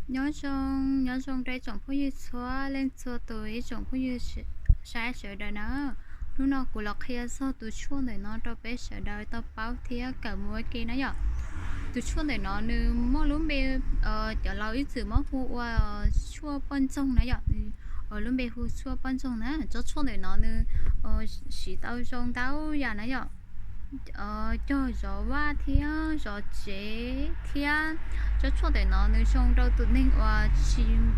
Nyob zoo, nyob zoo rau ib tsoom phooj ywg txhua leej txhua tus, ib tsoom phooj ywg saib sawv daws na. Hnub no kuv los qhia txog tus tshuaj ntawm no rau peb sawv daws tau paub thiab kawm mus ua ke na yom. Tus tshuaj ntawm no nws muaj lub npe, cov laus ib txwm muab hu ua tshuaj poj ntxoog na yom. Lub npe hu tshuaj poj ntxoog na. Tsob tshuaj ntawm no nws siv tau zoo ntau yam na yom. Cog zov vaj thiab zov tsev thiab. Tsob tshuaj ntawm no nws zoo rau tus neeg uas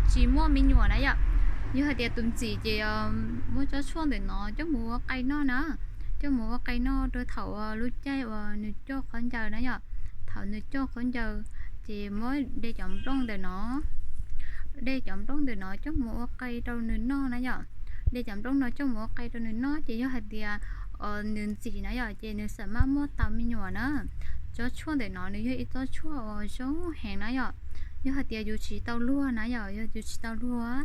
tsis muaj me nyuam na yom. Yog hais tias tus ntxim ces muab tsob tshuaj ntawm no coj mus ua qe noj na, coj mus ua qe noj rau thaum lub caij uas nws coj khaub ncaws na yom. Thaum nws coj khaub ncaws ces muab de cov nplooj ntawm no, de cov nplooj ntawm no coj mus ua qe rau nws noj na yom. De cov nplooj no coj mus ua qe rau nws noj ces yog hais tias nws ntxim na yom ces nws xam maj muaj tau me nyuam na. Tsob tshuaj ntawm no nws yog ib tsob tshuaj uas zoo heev na yom. Yog hais tias yus tsis tau luag na yom, yog yus tsis tau luag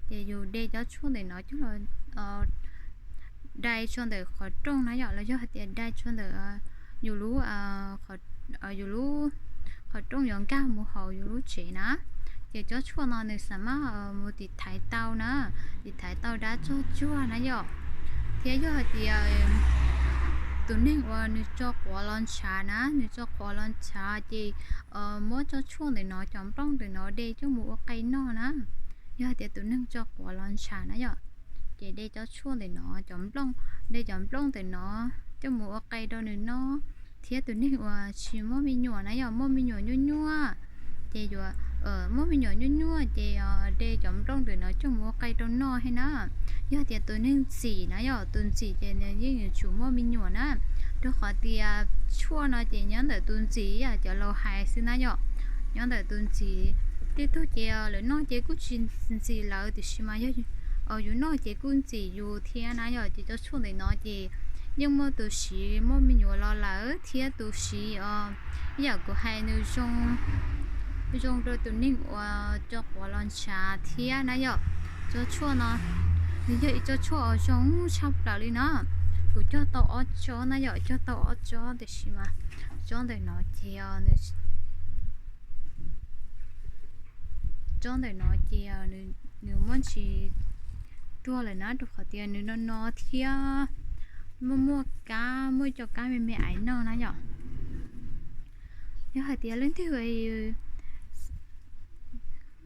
ces yus de tsob tshuaj ntawm no coj los dai tshuaj ntawm qhov rooj na yom, los yog hais tias dai tshuaj ntawm yus lub, yus lub qhov rooj yuav nkag mus hauv yus lub tsev na. Ces tsob tshuaj no nws xam maj mus tiv thaiv tau na, tiv thaiv tau dab tsog tsuag na yom. Thiab yog hais tias tus neeg uas nws tso quav los ntshav na, nws tso quav los ntshav ces muab tsob tshuaj ntawm no cov nplooj ntawm no de coj mus ua qe noj na. Yog hais tias tus neeg tso quav los ntshav na yom, ces de tsob tshuaj ntawm no cov nplooj, de cov nplooj ntawm no coj mus ua qe rau nws noj. Thiab tus neeg uas tsis muaj me nyuam na yom, muaj me nyuam nyuaj nyuaj, ces yuav, muaj me nyuam nyuaj nyuaj ces de cov nplooj ntawm no coj mus ua qe rau noj thiab na. Yog tias tus neeg ntxim na yom, tus ntxim ces nws yeej yuav tsum muaj me nyuam na. Rau qhov tias tshuaj no ces nyob ntawm tus ntxim, cov laus hais xwb na yom, nyob ntawm tus ntxim. Tej tug ces lawv noj ces kuj tsis ntxim lawv, tiam sis mas yog yus noj ces kuj ntxim yus thiab na yom. Ces tsob tshuaj ntawm no ces yeej muaj tus siv muaj me nyuam los lawm thiab tus siv, ib yam kuv hais nws zoo rau tus neeg uas tso quav los ntshav thiab na yom. Tsob tshuaj no nws yog ib tsob tshuaj uas zoo tshaj plaws li na. Kuv cog tau ob tsob na yom, cog tau ob tsob tiam sis mas tsob ntawm no ces tsob ntawm no ces nws muab ntsis tuag lawm na, rau qhov tias nws no no thiab muaj muaj kab, muaj cov kab me me aiv noj na yom. Yog hais tias leej twg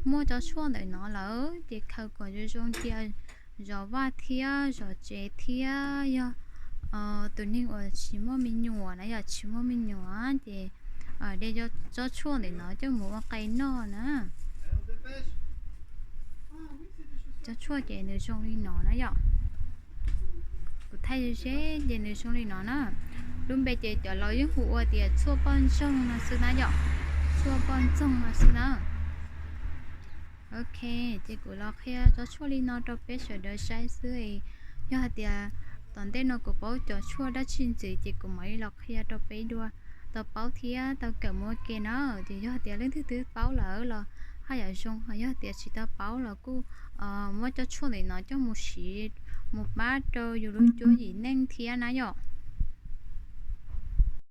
muaj tsob tshuaj ntawm no lawm ces khaws kom zoo zoo cia zov vaj thiab zov tsev thiab. Yog tus neeg uas tsis muaj me nyuam na yom, tsis muaj me nyuam ces de tsob tshuaj ntawm no coj mus ua qe noj na. Tsob tshuaj ces nws zoo li no na yom. Kuv thaij ze ze ces nws zoo li no na. Lub npe ces cov laus yeej hu ua tias tshuaj poj ntxoog no xwb na yom. Tshuaj poj ntxoog no xwb na. Ok, ces kuv los qhia tsob tshuaj li no rau peb sawv daws saib xwb. Yog hais tias tom ntej no kuv paub cov tshuaj dab tsi ntxiv ces kuv mam li los qhia rau peb dua tau paub thiab tau kawm mus ua ke na. Ces yog hais tias leej twg twb paub lawm los haj yam zoo, yog hais tias tsis tau paub los kuj muab tsob tshuaj ntawm no coj mus siv mus pab rau yus lub cuab yim neej thiab na yom.